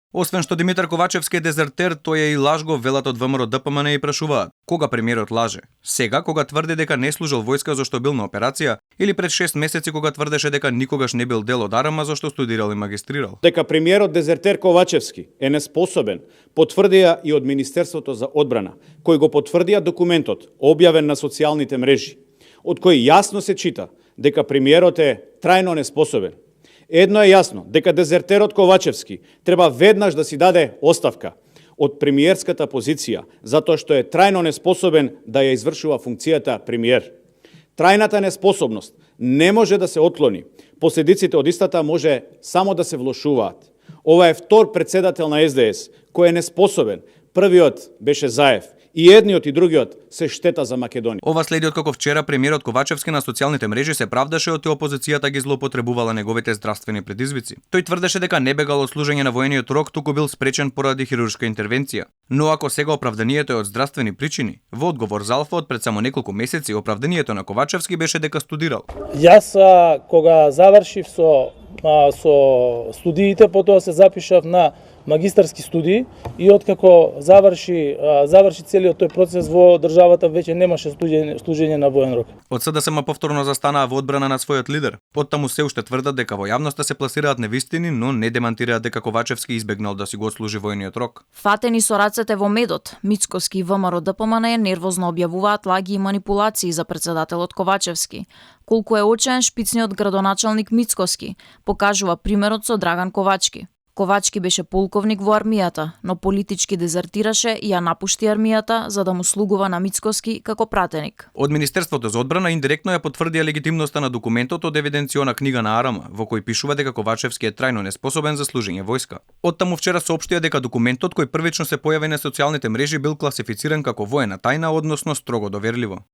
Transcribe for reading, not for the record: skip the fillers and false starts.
Освен што Димитар Ковачевски е дезертер, тој е и лажго, велат од ВМРО ДПМН и прашуваат. Кога премиерот лаже? Сега, кога тврди дека не служил војска зашто бил на операција, или пред 6 месеци кога тврдеше дека никогаш не бил дел од АРМА зашто студирал и магистрирал? Дека премиерот дезертер Ковачевски е неспособен, потврдија и од Министерството за одбрана, кој го потврдија документот, објавен на социјалните мрежи, од кој јасно се чита дека премиерот е трајно неспособен. Едно е јасно, дека дезертерот Ковачевски треба веднаш да си даде оставка од премиерската позиција, затоа што е трајно неспособен да ја извршува функцијата премиер. Трајната неспособност не може да се отклони. Последиците од истата може само да се влошуваат. Ова е втор председател на СДС кој е неспособен. Првиот беше Заев. И едниот и другиот се штета за Македонија. Ова следи од како вчера премиерот Ковачевски на социјалните мрежи се правдаше од опозицијата ги злоупотребувала неговите здравствени предизвици. Тој тврдеше дека не бегал од служење на воениот рок, туку бил спречен поради хируршка интервенција. Но ако сега оправданието е од здравствени причини, во одговор за Алфа од пред само неколку месеци оправданието на Ковачевски беше дека студирал. Јас кога завршив со студиите, потоа се запишав на магистарски студии и откако заврши целиот тој процес во државата веќе немаше служење на воен рок. Од СДСМ повторно застанаа во одбрана на својот лидер. Оттаму се уште тврдат дека во јавноста се пласираат невистини, но не демантираат дека Ковачевски избегнал да си го отслужи војниот рок. Фатени со рацете во медот, Мицкоски и ВМРО ДПМН нервозно објавуваат лаги и манипулации за председателот Ковачевски. Колку е очен шпицниот градоначалник Мицкоски, покажува примерот со Драган Ковачки. Ковачки беше полковник во армијата, но политички дезертираше и ја напушти армијата за да му слугува на Мицкоски како пратеник. Од Министерството за одбрана индиректно ја потврдија легитимноста на документот од евиденциона книга на АРМ, во кој пишува дека Ковачевски е трајно неспособен за служење војска. Оттаму вчера соопштија дека документот кој првично се појави на социјалните мрежи бил класифициран како воена тајна, односно строго доверливо.